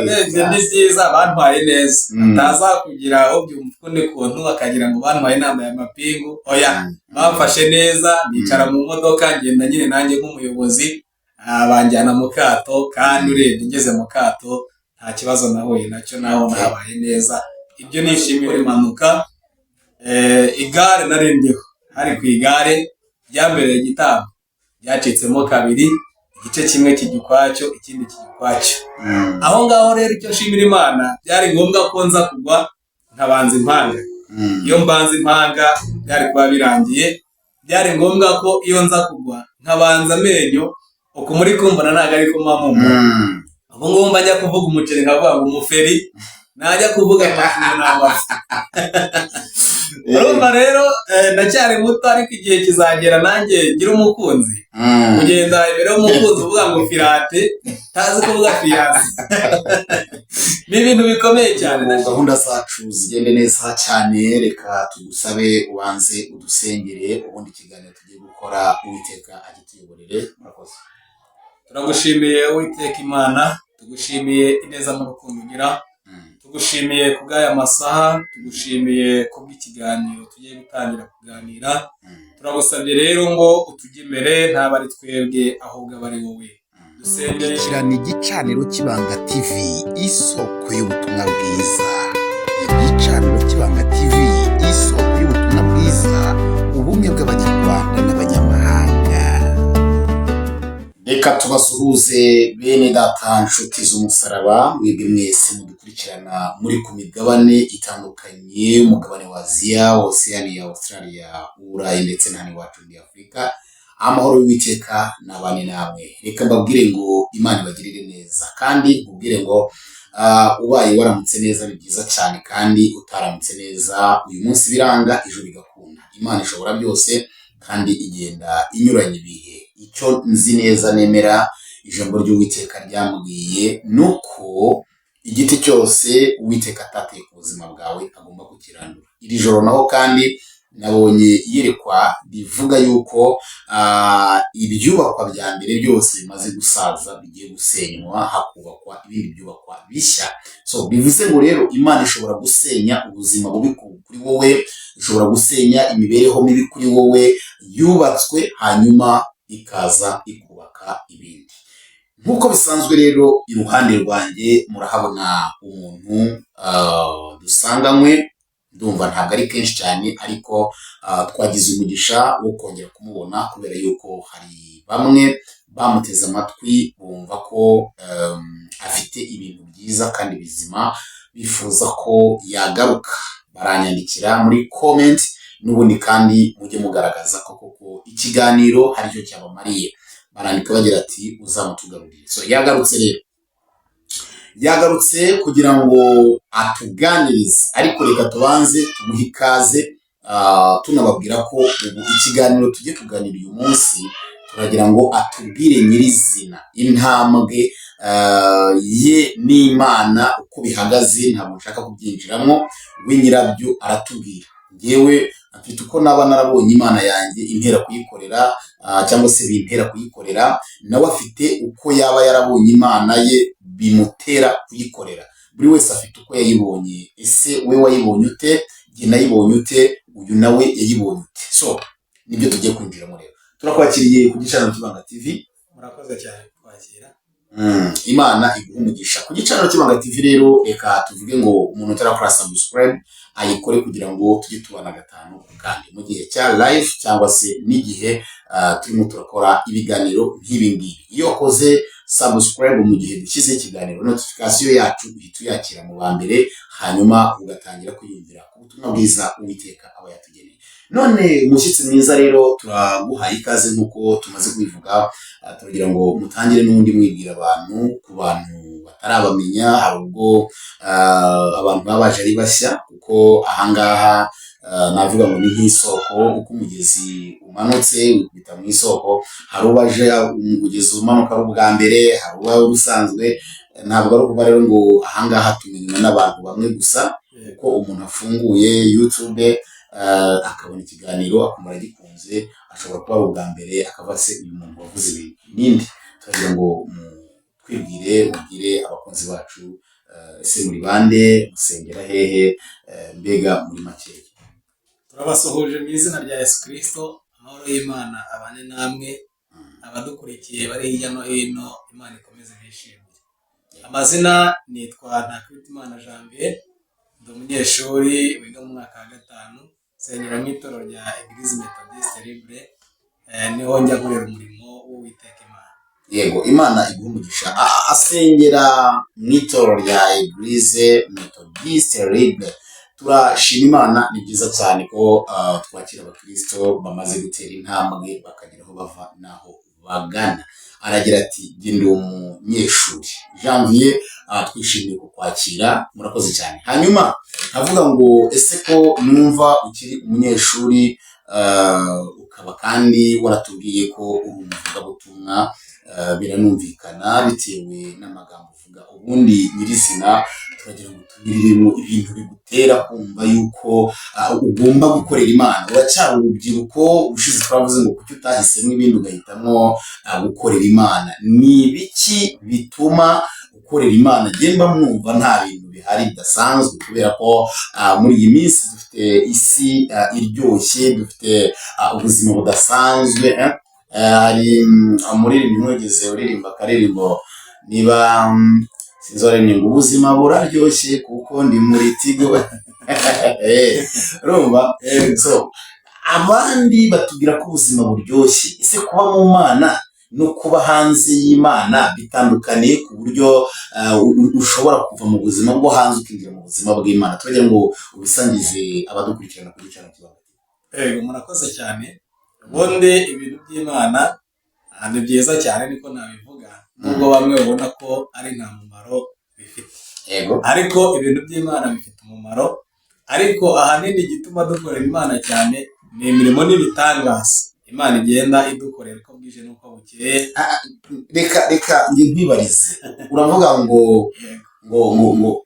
Urebye ni byiza, bantwaye neza. Ataza kugira ubyumva ukundi kuntu akagira ngo bantwaye nambaye amapingu. Oya, bamfashe neza, nicara mu modoka, ngenda nyine nanjye nk'umuyobozi, banjyana mu kato. Kandi urebye ngeze mu kato nta kibazo nahuye nacyo, naho nahabaye neza. Ibyo nishimira impanuka, igare nari ndiho, hari ku igare ryambereye igitambo, ryacitsemo kabiri, igice kimwe kijya ukwacyo, ikindi kijya ukwacyo. Aho ngaho rero icyo nshimira Imana, byari ngombwa ko nza kugwa nkabanza impanga. Iyo mbanza impanga byari kuba birangiye. Byari ngombwa ko iyo nza kugwa nkabanza amenyo, uku muri kumbona ntabwo ari kumamumba. Ubu ngubu mba njya kuvuga umuceri nkavuga ngo umuferi, najya kuvuga amafu ngo ni amafu. Urumva rero, ndacyari muto, ariko igihe kizagera nanjye ngira umukunzi. Kugenda imbere y'umukunzi uvuga ngo firate, ntazi kuvuga fiancé, ni ibintu bikomeye cyane. Ngo gahunda zacu zigende neza cyane, reka tugusabe ubanze udusengere, ubundi ikiganiro tugiye gukora Uwiteka agituyoborere. Murakoze. Turagushimiye Uwiteka Imana, tugushimiye ineza n'urukundo ugira. Tugushimiye kubw'aya masaha, tugushimiye kubw'ikiganiro tugiye gutangira kuganira. Turagusabye rero ngo utujye imbere, ntaba ari twebwe ahubwo aba ari wowe. Dusengeye. Kurikirana Igicaniro cy'Ibanga TV, isoko y'ubutumwa bwiza. Igicaniro cy'Ibanga TV, isoko y'ubutumwa bwiza, ubumwe bw'Abanyarwanda n'abanyamahanga. Reka tubasuhuze bene data, nshuti z'umusaraba, mwebwe mwese mudukurikirana muri ku migabane itandukanye, umugabane wa Aziya, Osiyaniya, Australia, Uburayi ndetse na hano iwacu muri Afurika. Amahoro y'Uwiteka nabane namwe. Reka mbabwire ngo Imana ibagirire neza, kandi nkubwire ngo ubaye waramutse neza ni byiza cyane, kandi utaramutse neza uyu munsi biranga, ejo bigakunda. Imana ishobora byose kandi igenda inyuranye ibihe. Icyo nzi neza, nemera ijambo ry'Uwiteka ryambwiye, ni uko igiti cyose Uwiteka atateye ku buzima bwawe agomba kukirandura. Iri joro naho kandi nabonye iyerekwa rivuga yuko ibyubakwa bya mbere byose bimaze gusaza, bigiye gusenywa, hakubakwa ibindi byubakwa bishya. So bivuze ngo rero Imana ishobora gusenya ubuzima bubi kuri wowe, ishobora gusenya imibereho mibi kuri wowe yubatswe, hanyuma ikaza ikubaka ibindi. Nk'uko bisanzwe rero, iruhande rwanjye murahabona umuntu dusanganywe. Ndumva ntabwo ari kenshi cyane, ariko twagize umugisha wo kongera kumubona, kubera yuko hari bamwe bamuteze amatwi bumva ko afite ibintu byiza kandi bizima, bifuza ko yagaruka, baranyandikira muri comment. N'ubundi kandi mujye mugaragaza ko koko ikiganiro hari icyo cyabamariye. Barandika bagira ati: "Uzamutugarurire." So yagarutse rero, yagarutse kugira ngo atuganirize, ariko reka tubanze tumuhe ikaze, tunababwira ko ubu ikiganiro tujye kuganira uyu munsi turagira ngo atubwire nyirizina intambwe ye n'Imana uko bihagaze. Ntabwo nshaka kubyinjiramo, we nyirabyo aratubwira. Ngewe mfite uko naba narabonye Imana yanjye intera kuyikorera, cyangwa se bintera kuyikorera. Nawe afite uko yaba yarabonye Imana ye bimutera kuyikorera. Buri wese afite uko yayibonye. Ese we wayibonye ute? Jye nayibonye ute? Uyu nawe yayibonye ute? So nibyo tugiye kwinjiramo rero. Turakwakiriye ku Gicaniro cy'Ibanga TV. Murakoze cyane kwakira. Imana iguha umugisha. Ku Gicaniro cy'Ibanga TV rero, reka tuvuge ngo umuntu utarakora subscribe ayikore, kugira ngo tujye tubana gatanu kandi mu gihe cya live cyangwa se n'igihe turimo turakora ibiganiro nk'ibi ngibi. Iyo wakoze subscribe, mu gihe dushyize ikiganiro, notification yacu uhita uyakira mu ba mbere, hanyuma ugatangira kwiyumvira ku butumwa bwiza Uwiteka aba yatugeneye. None umushyitsi mwiza rero, turaguhaye ikaze nk'uko tumaze kubivuga. Turagira ngo mutangire n'ubundi mwibwira abantu, ku bantu batarabamenya. Hari ubwo abantu baba baje ari bashya, kuko ahangaha navuga ngo ni nk'isoko. Uko umugezi umanutse wikubita mu isoko, hari ubaje umugezi umanuka ari ubwa mbere, hari uba usanzwe. Ntabwo ari ukuvuga rero ngo ahangaha tumenywa n'abantu bamwe gusa. Uko umuntu afunguye YouTube akabona ikiganiro akumva aragikunze, ashobora kuba ari ubwa mbere, akavuga: "Se uyu muntu wavuze ibintu ninde?" Turagira ngo Twibwire, mubwire abakunzi bacu, ese muri bande, musengera hehe, mbega muri makeya. Turabasuhuje mu izina rya Yesu Kristo, amahoro y'Imana abane namwe, abadukurikiye bari hirya no hino, Imana ikomeze bishimire. Amazina nitwa Ntakirutimana Janvier, ndi umunyeshuri wiga mu mwaka wa gatanu, nsengera mu itorero rya Eglise Methodiste Libre, niho njya nkorera umurimo w'Uwiteka Imana. Yego, Imana iguha umugisha. Asengera mu itorero rya Eglise Methodiste Libre. Turashima Imana, ni byiza cyane ko twakira abakristo bamaze gutera intambwe bakagera aho bava n'aho bagana. Aragira ati jye ndi umunyeshuri. Janvier, twishimiye kukwakira, murakoze cyane. Hanyuma avuga ngo ese ko numva ukiri umunyeshuri, ukaba kandi waratubwiye ko uri umuvugabutumwa, biranumvikana bitewe n'amagambo uvuga. Ubundi nyirizina turagira ngo tubiriremo ibintu bigutera kumva yuko ugomba gukorera Imana. Uracyari urubyiruko, ubushize twavuze ngo kuki utahisemo ibindi ugahitamo gukorera Imana. Ni ibiki bituma gukorera Imana? Njye mba mwumva nta bintu bihari bidasanzwe, kubera ko muri iyi minsi dufite isi iryoshye, dufite ubuzima budasanzwe. Hari umuririmbyi umwe wigeze uririmba akaririmbo, niba sinzi waririmbye ngo ubuzima buraryoshye kuko ndi muri Tigo. Urumva? So abandi batubwira ko ubuzima buryoshye. Ese kuba mu Mana no kuba hanze y'Imana bitandukaniye ku buryo ushobora kuva mu buzima bwo hanze ukinjira mu buzima bw'Imana? Turagira ngo ubisangize abadukurikirana kuri channel Kibanga. Yego, murakoze cyane. Ubundi ibintu by'Imana ni byiza cyane, niko nabivuga, nubwo bamwe babona ko ari nta mumaro bifite. Ariko ibintu by'Imana bifite umumaro, ariko ahanini igituma dukorera Imana cyane ni imirimo n'ibitangaza Imana igenda idukorera uko bwije n'uko bukeye. Reka njye nkwibarize. Uravuga ngo ngo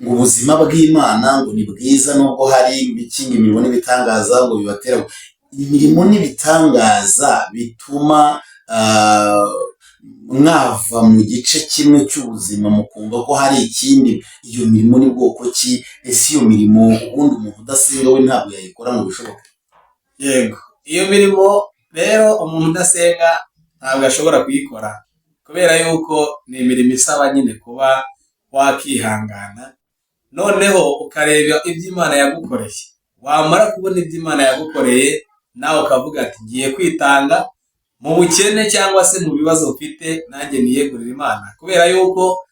ubuzima bw'Imana ngo ni bwiza, nubwo hari ibikinga imirimo n'ibitangaza ngo bibatera imirimo n'ibitangaza bituma mwava mu gice kimwe cy'ubuzima mukumva ko hari ikindi. Iyo mirimo ni bwoko ki? Ese iyo mirimo ubundi umuntu udasenga we ntabwo yayikora ngo bishoboke? Yego, iyo mirimo rero umuntu udasenga ntabwo ashobora kuyikora, kubera yuko ni imirimo isaba nyine kuba wakihangana, noneho ukareba ibyo Imana yagukoreye. Wamara kubona ibyo Imana yagukoreye, nawe ukavuga ati ngiye kwitanga mu bukene cyangwa se mu bibazo mfite, nanjye niyegurira Imana. Kubera yuko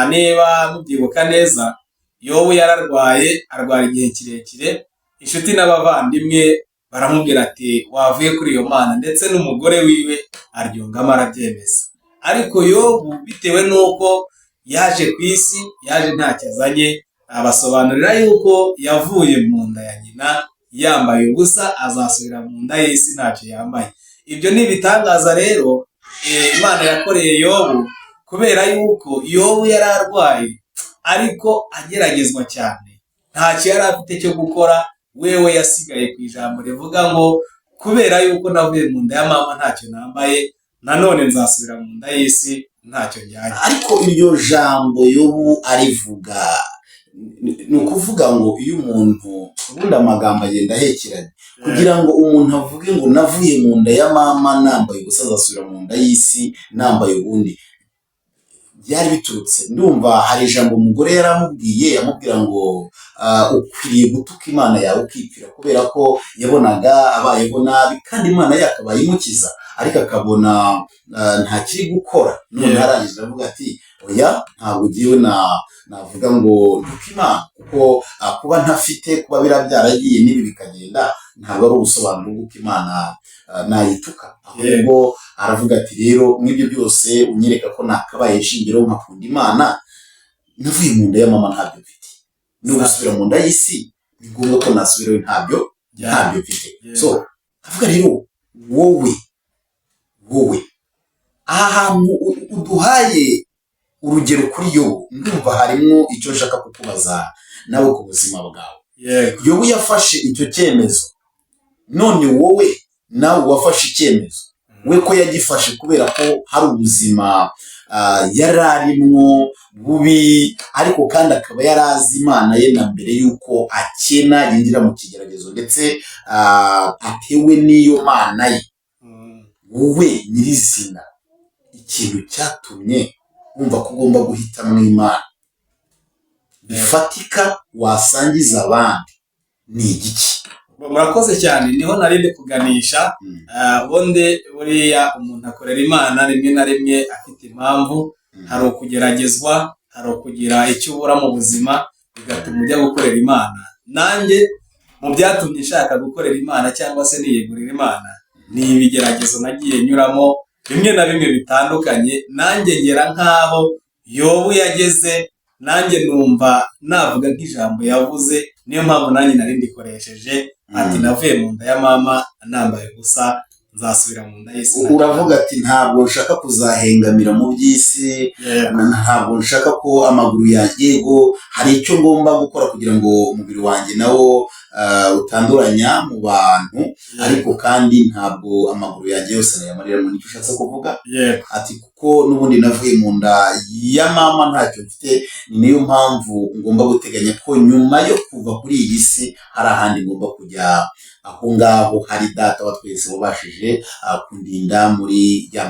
niba mubyibuka neza, Yobu yararwaye, arwara igihe kirekire, inshuti n'abavandimwe baramubwira ati wavuye kuri iyo Mana, ndetse n'umugore wiwe aryungamo arabyemeza. Ariko Yobu bitewe n'uko yaje ku isi, yaje ntacyo azanye, abasobanurira yuko yavuye mu nda ya nyina yambaye ubusa, azasubira mu nda y'isi ntacyo yambaye. Ibyo ni ibitangaza rero Imana yakoreye Yobu, kubera yuko Yobu yari arwaye ariko ageragezwa cyane, ntacyo yari afite cyo gukora. Wewe yasigaye ku ijambo rivuga ngo kubera yuko navuye mu nda ya mama ntacyo nambaye, nanone nzasubira mu nda y'isi ntacyo njyanye. Ariko iryo jambo Yobu arivuga, ni ukuvuga ngo iyo umuntu, ubundi amagambo agenda ahekeranye, kugira ngo umuntu avuge ngo navuye mu nda ya mama nambaye ubusa, azasubira mu nda y'isi nambaye ubundi, byari biturutse, ndumva hari ijambo umugore yaramubwiye, amubwira ngo ukwiriye gutuka Imana yawe ukipfira, kubera ko yabonaga abayeho nabi kandi Imana yakabaye imukiza, ariko akabona ntakiri gukora. None arangije aravuga ati oya, ntabwo ugiwe na navuga ngo ntuke Imana, kuko kuba ntafite, kuba biriya byaragiye n'ibi bikagenda, ntabwo ari ubusobanuro bw'uko Imana nayituka. Ahubwo aravuga ati rero mw'ibyo byose unyereka ko nakabaye nshingiro nkakunda Imana, navuye mu nda ya mama ntabyo mfite, no gusubira mu nda y'isi ni ngombwa ko nasubirayo ntabyo mfite. So avuga rero wowe aha hantu uduhaye urugero kuri Yobu, ndumva harimo icyo nshaka kukubaza nawe ku buzima bwawe. Yobu yafashe icyo cyemezo, none wowe nawe wafashe icyemezo. We ko yagifashe kubera ko hari ubuzima yari arimwo bubi, ariko kandi akaba yari azi Imana ye na mbere y'uko akena yinjira mu kigeragezo, ndetse atewe n'iyo Mana ye. Wowe nyirizina, ikintu cyatumye wumva ko ugomba guhitamo Imana bifatika wasangiza abandi ni igiki? Murakoze cyane, niho nari ndi kuganisha. Ubundi buriya umuntu akorera Imana rimwe na rimwe afite impamvu. Hari ukugeragezwa, hari ukugira icyo ubura mu buzima bigatuma ujya gukorera Imana. Nanjye mu byatumye nshaka gukorera Imana cyangwa se niyegurira Imana ni ibigeragezo nagiye nyuramo bimwe na bimwe bitandukanye, nanjye ngera nk'aho Yobu yageze, nanjye numva navuga nk'ijambo yavuze. Niyo mpamvu nanjye nari ndikoresheje ati: "Navuye mu nda ya mama nambaye ubusa, nzasubira mu nda y'isi." Uravuga ati: "Ntabwo nshaka kuzahengamira mu by'isi, ntabwo nshaka ko amaguru yanjye, yego hari icyo ngomba gukora kugira ngo umubiri wanjye nawo utanduranya mu bantu, ariko kandi ntabwo amaguru yanjye yose nayamariramo." Nicyo ushatse kuvuga? Yego. Ati: "Kuko n'ubundi navuye mu nda ya mama ntacyo mfite, ni niyo mpamvu ngomba guteganya ko nyuma yo kuva kuri iyi si hari ahandi ngomba kujya, aho ngaho hari Data wa twese wabashije kundinda muri ya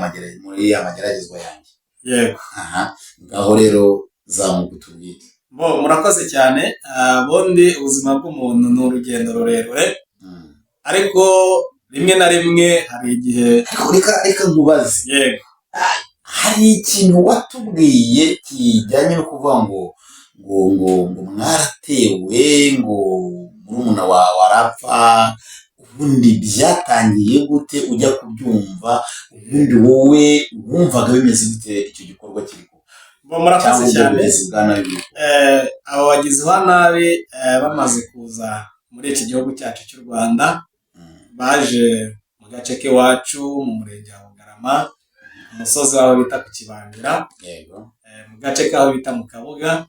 mageragezwa yanjye." Yego. Aha ngaho rero zamuka utubwire. Bo, murakoze cyane. Ubundi ubuzima bw'umuntu ni urugendo rurerure, ariko rimwe na rimwe hari igihe Ariko reka nkubaze. Yego. Hari ikintu watubwiye kijyanye no kuvuga ngo mwaratewe, ngo murumuna wawe arapfa. Ubundi byatangiye gute ujya kubyumva? Ubundi wowe wumvaga bimeze gute icyo gikorwa kiri kuba, Bo, murakoze cyangwa ubwo cyane. bugizi bwa nabi buri kuba? Abo bagizi ba nabi bamaze kuza muri iki gihugu cyacu cy'u Rwanda, baje mu gace k'iwacu mu murenge wa Bugarama, umusozi w'aho bita ku Kibandira, mu gace k'aho bita mu Kabuga.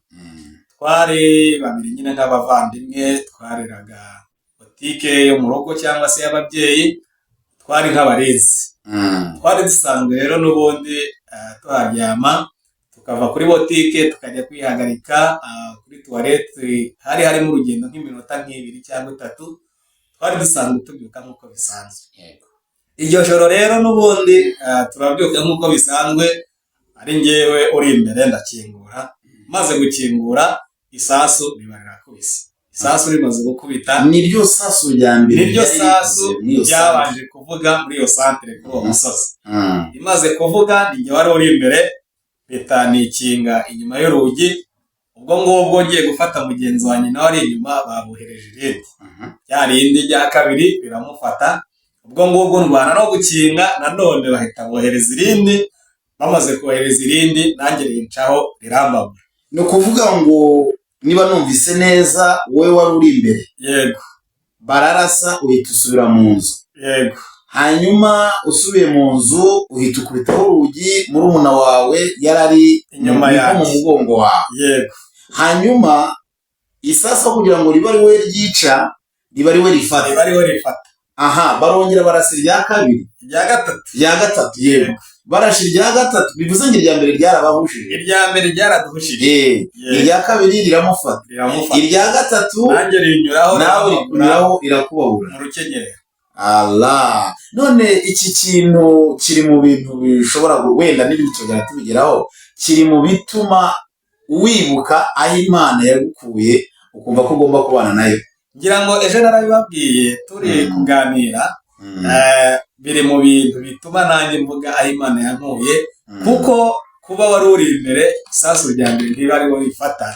Twari babiri nyine nk'abavandimwe, twareraga botike yo mu rugo cyangwa se y'ababyeyi, twari nk'abarinzi. Twari dusanzwe rero n'ubundi tuharyama, tukava kuri botike tukajya kwihagarika kuri tuwarete, hari harimo urugendo nk'iminota nk'ibiri cyangwa itatu. Twari dusanzwe tubyuka nk'uko bisanzwe. Iryo joro rero n'ubundi turabyuka nk'uko bisanzwe, ari njyewe uri imbere ndakingura. Maze gukingura, isasu riba rirakubise. Isasu rimaze gukubita, Niryo sasu rya mbere niryo ryari sasu rivuze muri iyo ryabanje kuvuga muri iyo santere kuri uwo musozi. Imaze kuvuga, ni njye wari uri imbere, mpita nikinga inyuma y'urugi. Ubwo ngubwo ngiye gufata mugenzi wanjye nawe ari inyuma, babohereje irindi, rya rindi rya kabiri riramufata. Ubwo ngubwo ndwana no gukinga, nanone bahita bohereza irindi. Bamaze kohereza irindi, nanjye rincaho rirambabura. Ni ukuvuga ngo niba numvise neza, wowe wari uri imbere, Yego. bararasa uhita usubira mu nzu? Yego. Hanyuma usubiye mu nzu uhita ukubitaho urugi, murumuna wawe yari ari Inyuma nko yanjye. mu mugongo wawe? Yego. Hanyuma isasu kugira ngo ribe ari we ryica, riba ari we rifata? Riba ariwe rifata. Aha, barongera barasa irya kabiri? Irya gatatu. Irya gatatu, yego. Barashe irya gatatu, bivuze ngo irya mbere ryarabahushije? Irya mbere ryaraduhushije. Yego. Irya kabiri riramufata? Riramufata. Irya gatatu Nanjye rinyuraho. nawe riramubura. Rikunyuraho, irakubabura. Mu rukenyerero. Allah, none iki kintu kiri mu bintu bishobora wenda n'ibindi tugenda tubigeraho, kiri mu bituma wibuka aho Imana yagukuye, ukumva ko ugomba kubana nayo? Ngira ngo ejo narabibabwiye turi kuganira. Biri mu bintu bituma nanjye mvuga aho Imana yankuye, kuko kuba wari uri imbere, isasu rya mbere ntiba ari wowe rifata,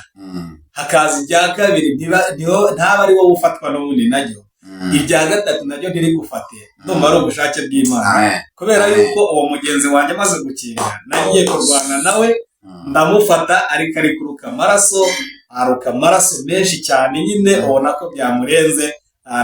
hakaza irya kabiri ntaba ari wowe ufatwa n'ubundi naryo, irya gatatu naryo ntirigufate, ndumva ari ubushake bw'Imana. Amen. Kubera Amen. yuko uwo mugenzi wanjye amaze gukinga, nagiye kurwana nawe, ndamufata, ariko ari kuruka amaraso, aruka amaraso menshi cyane nyine, ubona ko byamurenze.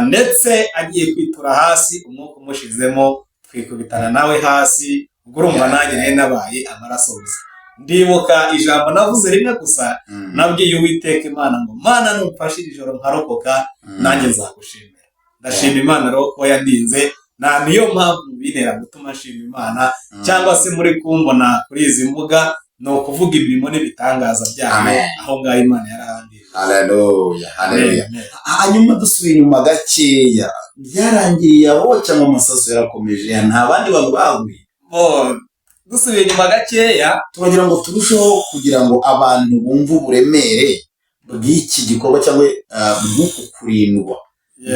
Ndetse agiye kwitura hasi, umwuka umushizemo, twikubitana nawe hasi. Ubwo urumva nanjye nari nabaye amaraso gusa. Ndibuka ijambo navuze rimwe gusa, nabwiye Uwiteka Imana ngo: "Mana, numfashe iri joro nkarokoka, nanjye nzagushimira." Ndashima Imana rero ko yandinze. Na niyo mpamvu bintera gutuma nshima Imana, cyangwa se muri kumbona kuri izi mbuga, ni ukuvuga imirimo n'ibitangaza byayo. Amen. Aho ngaho Imana yarahandiye. Haleluya, haleluya. Amen. Hanyuma dusubiye inyuma gakeya, byarangiriye aho cyangwa amasasu yarakomeje? Nta bandi bantu baguye? Bo, dusubiye inyuma gakeya, Turagira ngo turusheho kugira ngo abantu bumve uburemere bw'iki gikorwa cyangwa bw'uku kurindwa.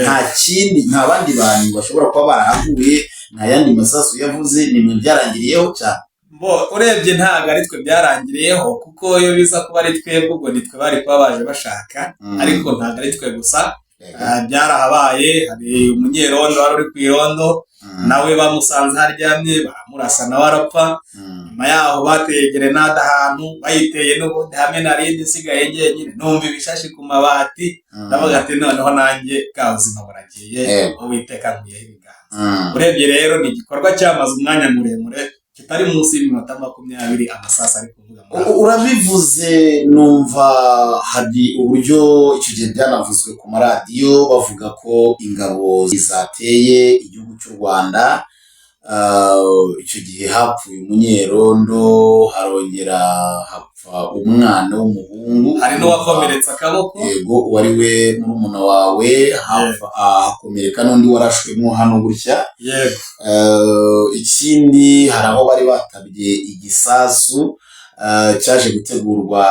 Nta kindi, nta bandi bantu bashobora kuba barahaguye, nta yandi masasu yavuze, ni mwe byarangiriyeho cyane? Bo, urebye ntabwo ari twe byarangiriyeho, kuko iyo biza kuba ari twebwe, ubwo nitwe bari kuba baje bashaka. Ariko ntabwo ari twe gusa. Byarahabaye, hari umunyerondo wari uri ku irondo, nawe bamusanze haryamye, baramurasa, nawe arapfa. Nyuma yaho bateye gerenade ahantu, bayiteye n'ubundi hamwe narindi nsigaye njyenyine, numva ibishashi ku mabati, ndavuga ati noneho nanjye bwa buzima buragiye, Uwiteka nkuyeho ibiganza. Urebye rero ni igikorwa cyamaze umwanya muremure kitari munsi y'iminota 20, amasasu ari kuvuga muri ako. Urabivuze numva hari uburyo icyo gihe byanavuzwe ku maradiyo, bavuga ko ingabo zateye igihugu cy'u Rwanda. Icyo gihe hapfuye umunyerondo, harongera hapfa umwana w'umuhungu, Hari n'uwakomeretse akaboko. Yego, uwari we murumuna wawe, hakomereka n'undi warashwemo hano gutya. Yego. Ikindi hari aho bari batabye igisasu, cyaje gutegurwa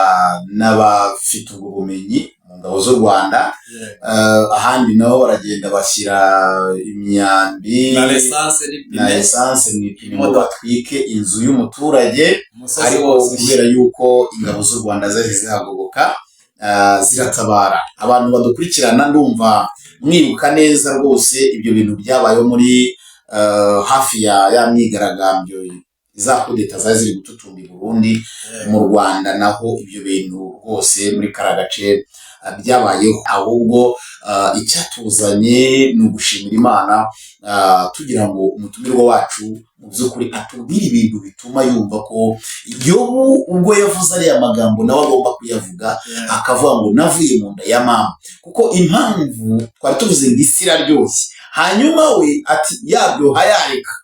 n'abafite ubwo bumenyi mu ngabo z'u Rwanda. Ahandi naho baragenda bashyira imyambi na lisansi na n'ipine esanse mu ipine ngo Imodoka. batwike inzu y'umuturage. Umusozi Ariko wose ushya. kubera yuko ingabo z'u Rwanda zahise zihagoboka, ziratabara. Abantu badukurikirana, ndumva mwibuka neza rwose ibyo bintu byabayeho muri hafi ya myigaragambyo za kudeta zari ziri gututumba i Burundi. Mu Rwanda naho ibyo bintu rwose muri kariya gace byabayeho. Ahubwo icyatuzanye ni ugushimira Imana, tugira ngo umutumirwa wacu mu by'ukuri atubwire ibintu bituma yumva ko Yobu ubwo yavuze ariya magambo nawe agomba kuyavuga, akavuga ngo navuye mu nda ya mama. Kuko impamvu twari tuvuze ngo isi iraryoshye, hanyuma we ati yaryoha yareka,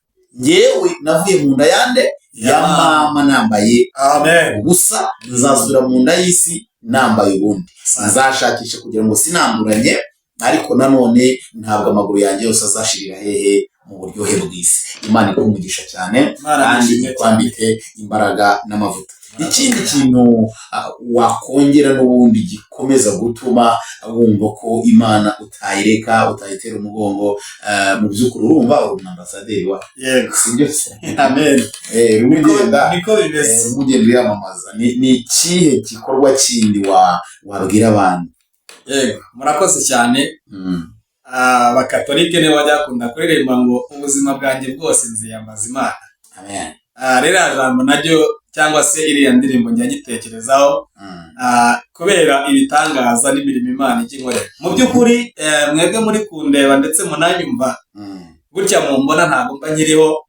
ngewe navuye mu nda yande? Ya mama nambaye Amen. ubusa, nzasubira mu nda y'isi nambaye ubundi, nzashakisha kugira ngo sinanduranye, ariko nanone ntabwo amaguru yanjye yose azashirira hehe? Mu buryohe bw'isi. Imana iguhe umugisha cyane Imana kandi nishimwe cyane. ikwambike imbaraga n'amavuta. Ikindi kintu wakongera n'ubundi gikomeza gutuma wumva ko Imana utayireka, utayitera umugongo, mu by'ukuri urumva uri umwambasaderi wayo? Yego. Si byo se? Amen. Urimo ugenda Niko bimeze. Urimo ugenda uyamamaza. Ni ikihe gikorwa kindi wabwira abantu? Yego, murakoze cyane. Abakatolike nibo bajya bakunda kuririmba ngo ubuzima bwanjye bwose nziyambaza Imana. Amen. Ririya jambo naryo cyangwa se iriya ndirimbo njya nyitekerezaho, kubera ibitangaza n'imirimo Imana ijya inkorera. Mu by'ukuri mwebwe muri kundeba ndetse munanyumva gutya, mumbona ntabwo mba nkiriho.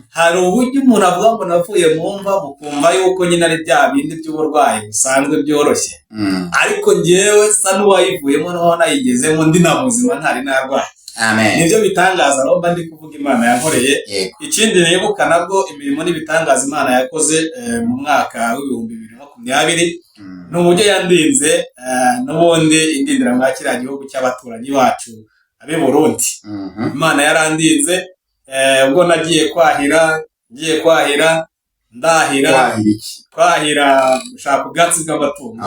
Hari uburyo umuntu avuga ngo navuye mu mva, mukumva yuko nyine ari bya bindi by'uburwayi busanzwe byoroshye, ariko njyewe sa n'uwayivuyemo, naho nayigezemo ndi na muzima, ntari narwaye. Amen. Nibyo bitangaza rero mba ndi kuvuga Imana yankoreye. Ikindi nibuka nabwo imirimo n'ibitangaza Imana yakoze mu mwaka wa 2020, ni uburyo yandinze, n'ubundi indindira mwa kiriya gihugu cy'abaturanyi bacu ab'i Burundi. Imana yarandinze, ubwo nagiye kwahira, ngiye kwahira, ndahira. Kwahira iki? Kwahira, gushaka ubwatsi bw'amatungo.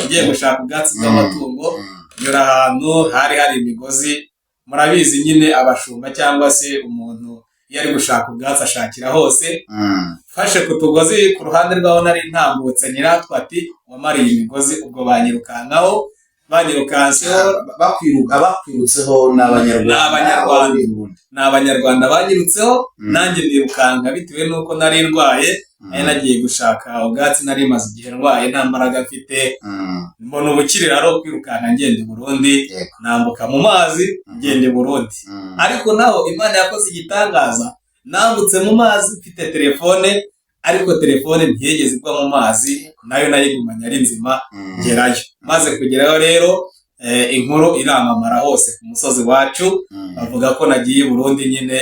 Ngiye gushaka ubwatsi bw'amatungo, nyura ahantu hari hari imigozi. Murabizi nyine abashumba cyangwa se umuntu iyo ari gushaka ubwatsi ashakira hose. Mfashe ku tugozi ku ruhande rw'aho nari ntambutse, nyiratwa ati wamariye imigozi. Ubwo banyirukankaho, banyirukanseho. Abakwirutseho ni Abanyarwanda? Ni Abanyarwanda. Abari i Burundi? Ni Abanyarwanda banyirutseho. Nanjye nirukanka bitewe n'uko nari ndwaye, nari nagiye gushaka ubwatsi, nari maze igihe ndwaye, nta mbaraga mfite. Mbona ubukiriro ari ukwirukanka ngenda i Burundi. Nambuka mu mazi ngenda i Burundi. Ariko naho Imana yakoze igitangaza, nambutse mu mazi mfite telefone, ariko telefone ntiyigeze igwa mu mazi, nayo nayigumanye ari nzima. Ngerayo, maze kugerayo rero Inkuru iramamara hose ku musozi wacu, bavuga ko nagiye i Burundi nyine.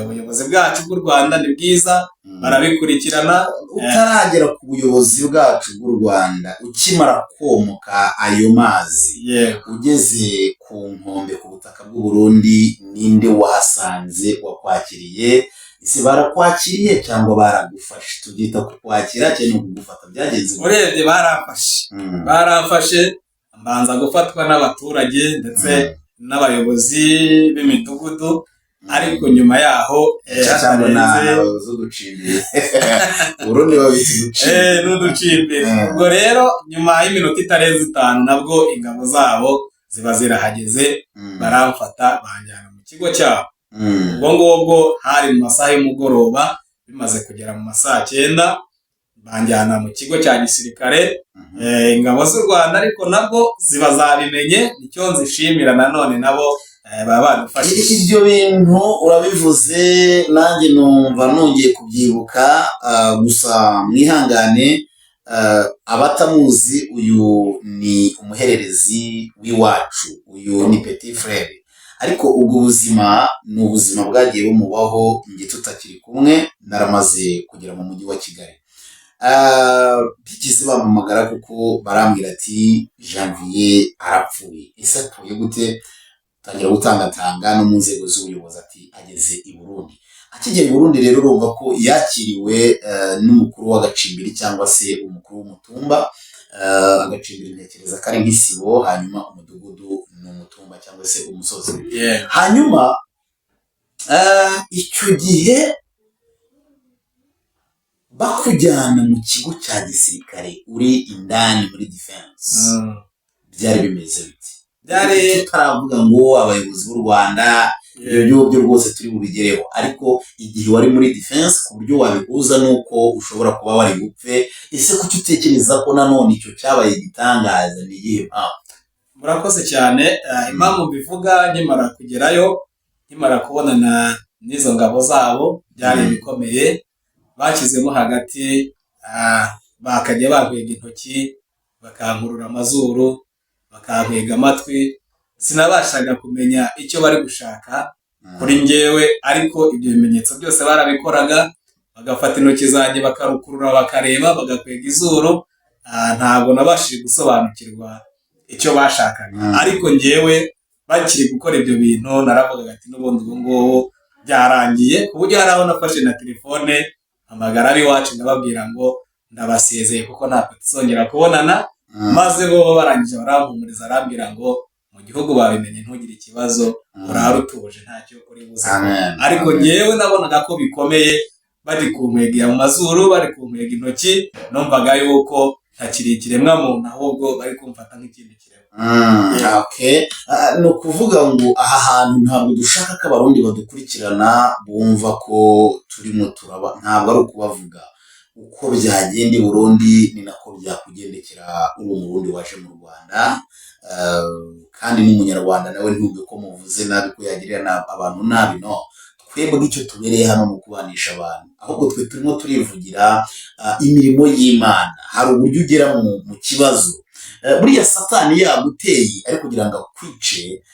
Ubuyobozi bwacu bw'u Rwanda ni bwiza, barabikurikirana. Utaragera ku buyobozi bwacu bw'u Rwanda, ukimara komoka ayo mazi, ugeze ku nkombe ku butaka bw'u Burundi, ninde wahasanze wakwakiriye? Ese barakwakiriye cyangwa baragufashe? Tubyita kukwakira cyangwa kugufata, byagenze gute? Urebye baramfashe. Baramfashe, mbanza gufatwa n'abaturage ndetse n'abayobozi b'imidugudu, ariko nyuma yaho cyangwa hatarenze n'abayobozi b'uducimbiri, Burundi babita uducimbiri. N'uducimbiri. Ubwo rero nyuma y'iminota itarenze 5 nabwo ingabo zabo ziba zirahageze, baramfata banjyana mu kigo cyabo. Ubwo ngubwo hari mu masaha y'umugoroba, bimaze kugera mu masaha 9, banjyana mu kigo cya gisirikare. Ingabo z'u Rwanda ariko nabwo ziba zabimenye, nicyo nzishimira nanone, nabo baba badufashije. Ibyo bintu urabivuze nanjye numva nongeye kubyibuka. Gusa mwihangane, abatamuzi, uyu ni umuhererezi w'iwacu, uyu ni petit frère, ariko ubwo buzima ni ubuzima bwagiye bumubaho njye tutakiri kumwe, naramaze kugera mu mujyi wa Kigali. Bigeze bampamagara kuko barambwira ati: "Janvier arapfuye." Ese apfuye gute? Tangira gutangatanga no mu nzego z'ubuyobozi, ati ageze i Burundi. Akigera i Burundi rero, urumva ko yakiriwe n'umukuru w'agacimbiri cyangwa se umukuru w'umutumba. Agacimbiri ntekereza ko ari nk'isibo, hanyuma umudugudu ni umutumba cyangwa se umusozi. Hanyuma icyo gihe bakujyana mu kigo cya gisirikare, uri indani muri defense, byari bimeze biti? Tutaravuga ngo abayobozi b'u Rwanda, ibyo byo rwose turi bubigereho, ariko igihe wari muri defense, ku buryo wabihuza n'uko ushobora kuba wari bupfe, ese kuki utekereza ko nanone icyo cyabaye igitangaza? Ni iyihe mpamvu? Murakoze cyane. Impamvu mbivuga, nkimara kugerayo, nkimara kubonana n'izo ngabo zabo, byari bikomeye. Bashyizemo hagati, bakajya bankwega intoki, bakankurura amazuru, bakankwega amatwi. Sinabashaga kumenya icyo bari gushaka kuri njyewe, ariko ibyo bimenyetso byose barabikoraga, bagafata intoki zanjye bakarukurura, bakareba, bagakwega izuru. Ntabwo nabashije gusobanukirwa icyo bashakaga. Ariko njyewe bakiri gukora ibyo bintu naravugaga ati n'ubundi ubu ngubu byarangiye, ku buryo hari aho nafashe na telefone mpamagara ab'iwacu, ndababwira ngo ndabasezeye kuko ntabwo tuzongera kubonana. Maze bo barangije barampumuriza, arambwira ngo mu gihugu babimenye, ntugire ikibazo, urare utuje, ntacyo uri buze. Amen. Ariko Amen. njyewe nabonaga ko bikomeye, bari kunkwegera mu mazuru, bari kunkwega intoki, numvaga yuko ntakiri ikiremwa muntu, ahubwo bari kumfata nk'ikindi kiremwa. Okay. Ni ukuvuga ngo aha hantu ntabwo dushaka ko Abarundi badukurikirana bumva ko turimo turaba, ntabwo ari ukubavuga. Uko byagenda i Burundi ni nako byakugendekera uri Umurundi waje mu Rwanda. Kandi n'Umunyarwanda nawe ntumve ko muvuze nabi ko yagirira abantu nabi. No twebwe icyo tubereye hano ni ukubanisha abantu, ahubwo twe turimo turivugira imirimo y'Imana. Hari uburyo ugera mu kibazo. Buriya Satani yaguteye ari kugira ngo akwice,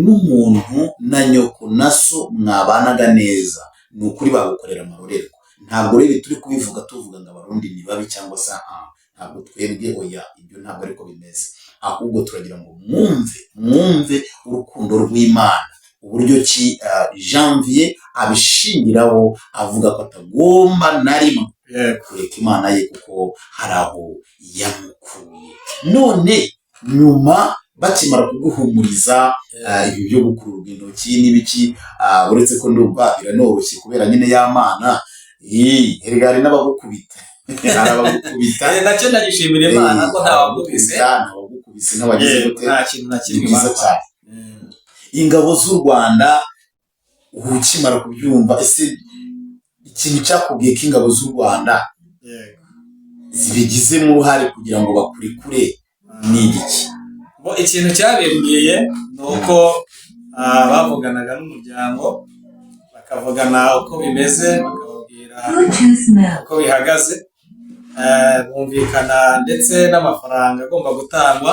n'umuntu na nyoko na so mwabanaga neza, ni ukuri bagukorera amarorerwa. Ntabwo rero turi kubivuga tuvuga ngo Abarundi ni babi cyangwa se ntabwo twebwe, oya, ibyo ntabwo ariko bimeze, ahubwo turagira ngo mwumve urukundo rw'Imana, uburyo ki Janvier abishingiraho avuga ko atagomba na rimwe kureka Imana ye kuko hari aho yamukuye. None nyuma bakimara kuguhumuriza, ibi byo gukururwa intoki n'ibiki, uretse ko ndumva biranoroshye kubera nyine y'amana, erega hari n'abagukubita, hari abagukubita. Nacyo ndagishimira Imana ko ntawagukubise. Ntawagukubise, ntawagize gute. Nta kintu na Ni kimwe byiza bantwaye. cyane. Ingabo z'u Rwanda, ukimara kubyumva, ese ikintu cyakubwiye ko ingabo z'u Rwanda zibigizemo uruhare kugira ngo bakurekure ni igiki? Bo ikintu cyabimbwiye ni uko bavuganaga n'umuryango, bakavugana uko bimeze, bakababwira Bluetooth mode. uko bihagaze. Bumvikana ndetse n'amafaranga agomba gutangwa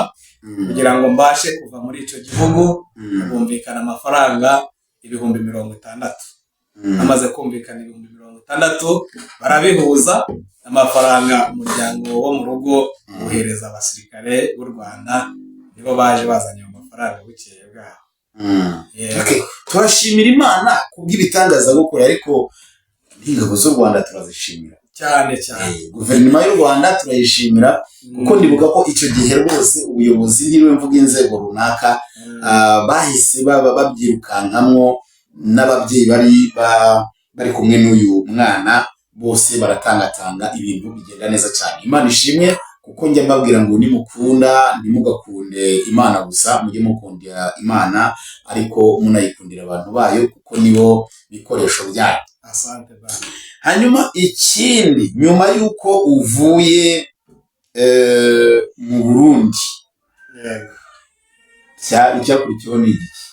kugira ngo mbashe kuva muri icyo gihugu. Bumvikana amafaranga 60,000. Amaze kumvikana 60,000, barabihuza amafaranga, umuryango wo mu rugo wohereza abasirikare b'u Rwanda, nibo baje bazanye ayo mafaranga bukeye bwaho. Yego. Okay. Turashimira Imana kubw'ibitangaza gukora, ariko n'ingabo z'u Rwanda turazishimira. Cyane cyane. Guverinoma y'u Rwanda turayishimira, kuko ndibuka ko icyo gihe rwose ubuyobozi, ntiriwe mvuga inzego runaka, bahise baba babyirukankamwo, n'ababyeyi bari kumwe n'uyu mwana bose baratangatanga, ibintu bigenda neza cyane. Imana ishimwe, kuko njya mbabwira ngo nimukunda ntimugakunde Imana gusa, mujye mukundira Imana ariko munayikundira abantu bayo, kuko nibo bikoresho byayo. Asante bana. Hanyuma ikindi, nyuma y'uko uvuye mu Burundi, icyakurikiyeho ni igiki?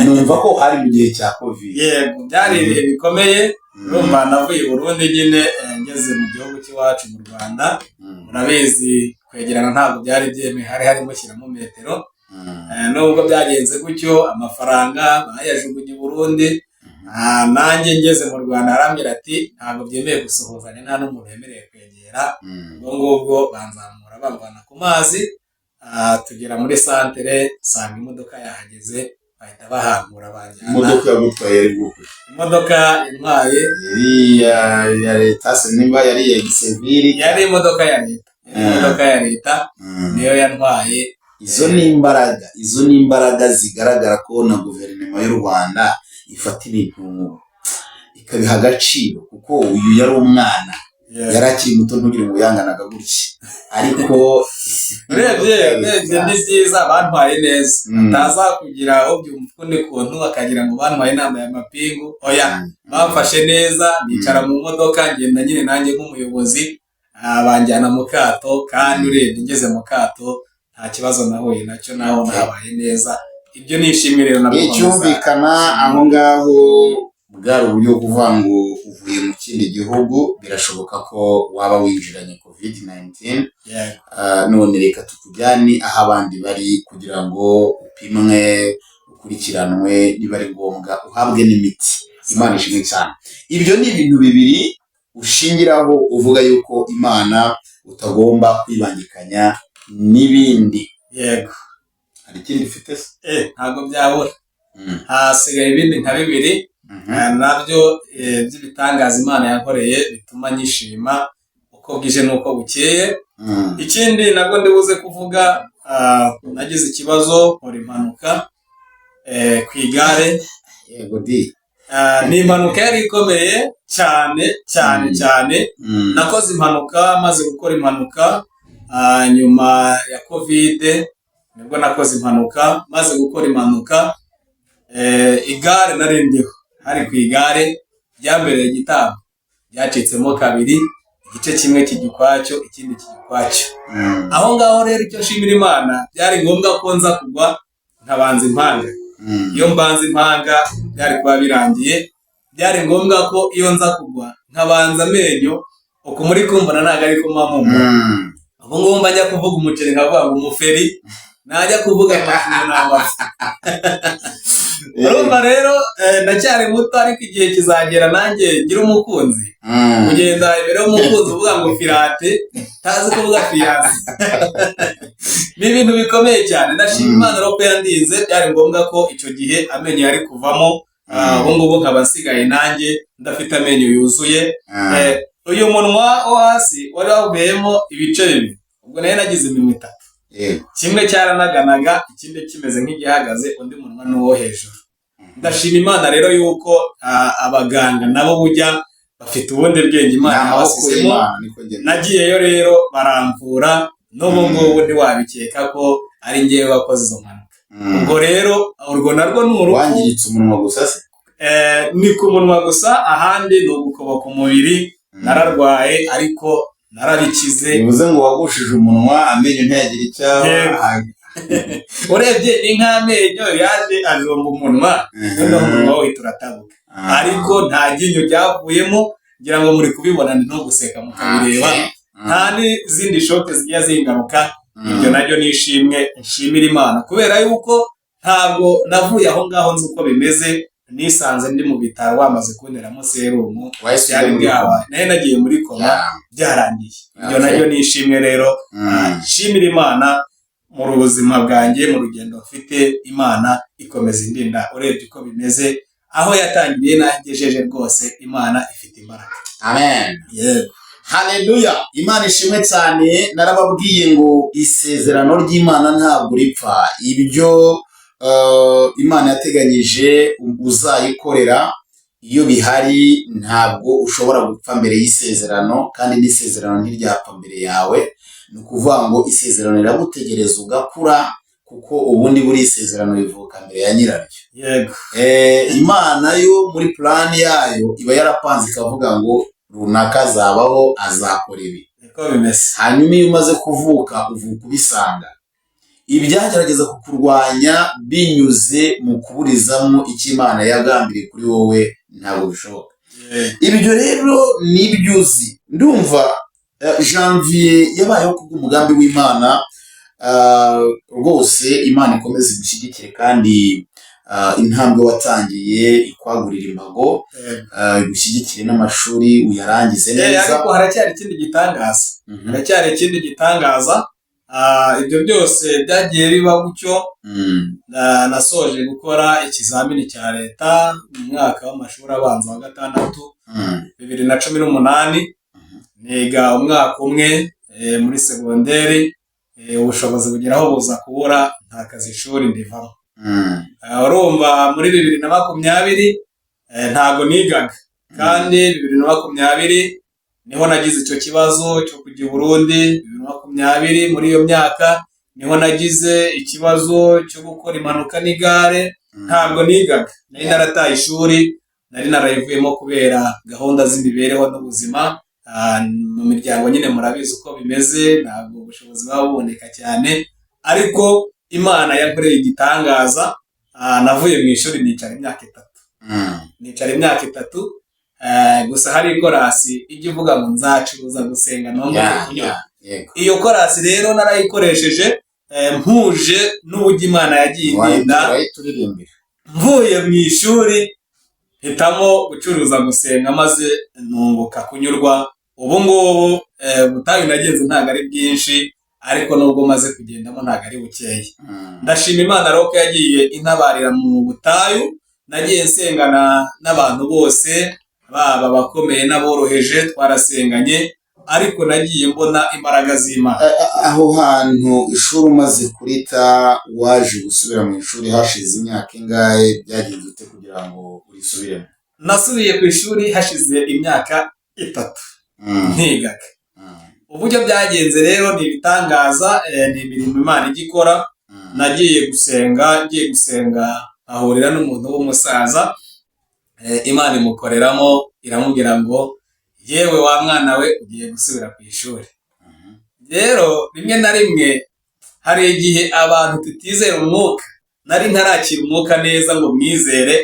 Numva ko hari mu gihe cya Covid. Yego, byari ibihe bikomeye. Urumva navuye i Burundi nyine, ngeze mu gihugu cy'iwacu mu Rwanda, murabizi kwegerana ntabwo byari byemewe, hari harimo shyiramo metero. Nubwo byagenze gutyo, amafaranga bayajugunye i Burundi. Nanjye ngeze mu Rwanda arambwira ati ntabwo byemewe gusuhuzanya, nta n'umuntu wemerewe kwegera. Ubwo ngubwo banzamura bamvana ku mazi, tugera muri santere nsanga imodoka yahageze, bahita bahankura banjyana. Imodoka yagutwaye yari bwoko ki? Imodoka intwaye Yari iya leta se, nimba yari iya gisivili? Yari imodoka ya leta, yari imodoka ya leta, niyo yantwaye. Izo ni imbaraga zigaragara ko na guverinoma y'u Rwanda ifata ibintu ikabiha agaciro, kuko uyu yari umwana, yari akiri muto, ntugire ngo yanganaga gutya, ariko Urebye ni byiza, bantwaye neza. Ataza kugira ubyumva ukundi kuntu akagira ngo bantwaye nambaye amapingu, oya. Bamfashe neza, nicara mu modoka ngenda nyine nanjye nk'umuyobozi, banjyana mu kato, kandi urebye ngeze mu kato nta kibazo nahuye nacyo, naho nahabaye neza. Ibyo ni ishimwe rero nabwo. Icyumvikana aho ngaho bwari uburyo bwo kuvuga ngo uvuye mu kindi gihugu, birashoboka ko waba winjiranye Covid 19. None reka tukujyane aho abandi bari kugira ngo upimwe, ukurikiranwe, niba ari ngombwa uhabwe n'imiti. Imana ishimwe cyane. Ibyo ni ibintu bibiri ushingiraho uvuga yuko Imana utagomba kwibangikanya n'ibindi. Yego. Hari ikindi ufite se? Ntabwo byabura. Hasigaye ibindi nka bibiri, nabyo by'ibitangaza Imana yankoreye bituma nyishima uko bwije n'uko bukeye. Ikindi nabwo ndibuze kuvuga, nagize ikibazo nkora impanuka ku igare. Yego di. Ni impanuka yari ikomeye cyane cyane cyane. Nakoze impanuka, maze gukora impanuka nyuma ya Covid nibwo nakoze impanuka. Maze gukora impanuka, igare nari ndiho, hari ku igare ryambereye igitambo, ryacitsemo kabiri, igice kimwe kijya ukwacyo, ikindi kijya ukwacyo. Aho ngaho rero icyo nshimira Imana, byari ngombwa ko nza kugwa nkabanza impanga. Iyo mbanza impanga byari kuba birangiye. Byari ngombwa ko iyo nza kugwa nkabanza amenyo, uku muri kumbona ntabwo ari kumamumba. Ubu ngubu mba njya kuvuga umuceri nkavuga ngo umuferi, najya kuvuga amafu ngo ni amafu. Urumva rero, ndacyari muto, ariko igihe kizagera nanjye ngira umukunzi. Kugenda imbere y'umukunzi uvuga ngo firate, ntazi kuvuga fiancé, ni ibintu bikomeye cyane. Ndashima Imana rero ko yandinze. Byari ngombwa ko icyo gihe amenyo yari kuvamo. Ubu ngubu nkaba nsigaye nanjye ndafite amenyo yuzuye. Uyu munwa wo hasi wari wavuyemo ibice bibiri, ubwo nari nagize iminwa itatu. Kimwe cyaranaganaga, ikindi kimeze nk'igihagaze, undi munwa ni uwo hejuru. Ndashima Imana rero yuko abaganga nabo bujya bafite ubundi bwenge Imana Ni amaboko yabasizemo. y'Imana, niko ngenda. Nagiyeyo rero baramvura, n'ubu ngubu ntiwabikeka ko ari ngewe wakoze izo mpanuka. Ubwo rero urwo narwo ni urupfu. Wangiritse umunwa gusa se? Ni ku munwa gusa, ahandi ni ugukoboka umubiri. Nararwaye ariko narabikize. Bivuze ngo wagushije umunwa, amenyo ntiyagira icyo aba. Yego. Urebye ni nk'amenyo yaje ajomba umunwa, noneho umunwa we uratabuka, ariko nta ryinyo ryavuyemo. Ngira ngo muri kubibona, ni no guseka mukabireba. Nta n'izindi choc zigiye zingaruka. Ibyo naryo ni ishimwe nshimira Imana, kubera yuko ntabwo navuye aho ngaho nzi uko bimeze. Nisanze ndi mu bitaro bamaze kunteramo serumu. Wahise ujya Byari muri byabaye koma. Nayo nagiye muri koma, byarangiye. Ibyo naryo ni ishimwe rero nshimira Imana mu buzima bwanjye, mu rugendo mfite. Imana ikomeza indinda. Urebye uko bimeze, aho yatangiriye n'aho igejeje, rwose Imana ifite imbaraga. Amen. Yego. Haleluya, Imana ishimwe cyane. Narababwiye ngo isezerano ry'Imana ntabwo ripfa. Ibyo Imana yateganyije uzayikorera, iyo bihari ntabwo ushobora gupfa mbere y'isezerano, kandi n'isezerano ntiryapfa mbere yawe. Ni ukuvuga ngo isezerano riragutegereza ugakura, kuko ubundi buri isezerano rivuka mbere ya nyiraryo. Imana yo muri plan yayo iba yarapanze ikavuga ngo runaka azabaho, azakora ibi. Niko bimeze. Hanyuma iyo umaze kuvuka, uvuka ubisanga. Ibyagerageza kukurwanya binyuze mu kuburizamo icyo Imana yagambiriye kuri wowe ntabwo bishoboka. Ibyo rero nibyo uzi. Ndumva Janvier yabayeho kubw'umugambi w'Imana. Rwose Imana ikomeze igushyigikire, kandi intambwe watangiye ikwagurira imbago, igushyigikire n'amashuri uyarangize neza. Ariko haracyari ikindi gitangaza. Haracyari ikindi gitangaza. Ibyo byose byagiye biba gutyo. Nasoje gukora ikizamini cya leta mu mwaka w'amashuri abanza wa gatandatu, 2018. Niga umwaka umwe muri segonderi, ubushobozi bugeraho buza kubura, ntakaza ishuri ndivamo. Urumva muri 2020 ntago nigaga, kandi 2020 niho nagize icyo kibazo cyo kujya i Burundi. 2020, muri iyo myaka niho nagize ikibazo cyo gukora impanuka n'igare. Ntabwo nigaga, nari narataye ishuri, nari narayivuyemo kubera gahunda z'imibereho n'ubuzima. Mu miryango nyine murabizi uko bimeze, ntabwo ubushobozi buba buboneka cyane. Ariko Imana yankoreye igitangaza. Navuye mu ishuri nicara imyaka 3. Nicara imyaka 3 gusa. Hari ikorasi ijya ivuga ngo nzacuruza gusenga ntunguke kunyura. Iyo korasi rero narayikoresheje, mpuje n'uburyo Imana yagiye indinda. Wayituririmbira. Mvuye mu ishuri mpitamo gucuruza gusenga, maze nunguka kunyurwa. Ubu ngubu ubutayu nagenze ntabwo ari bwinshi, ariko nubwo maze kugendamo ntabwo ari bukeya. Ndashima Imana rero ko yagiye intabarira mu butayu. Nagiye nsengana n'abantu bose, baba abakomeye n'aboroheje, twarasenganye, ariko nagiye mbona imbaraga z'Imana. Aho hantu ishuri umaze kurita, waje gusubira mu ishuri hashize imyaka ingahe? Byagenze ute kugira ngo urisubiremo? Nasubiye ku ishuri hashize imyaka 3 ntigaga. Uburyo byagenze rero ni ibitangaza, ni imirimo Imana ijya ikora. Nagiye gusenga, ngiye gusenga ahurira n'umuntu w'umusaza. Imana imukoreramo, iramubwira ngo yewe wa mwana we, ugiye gusubira ku ishuri. Rero rimwe na rimwe hari igihe abantu tutizera umwuka. Nari ntarakira umwuka neza ngo mwizere.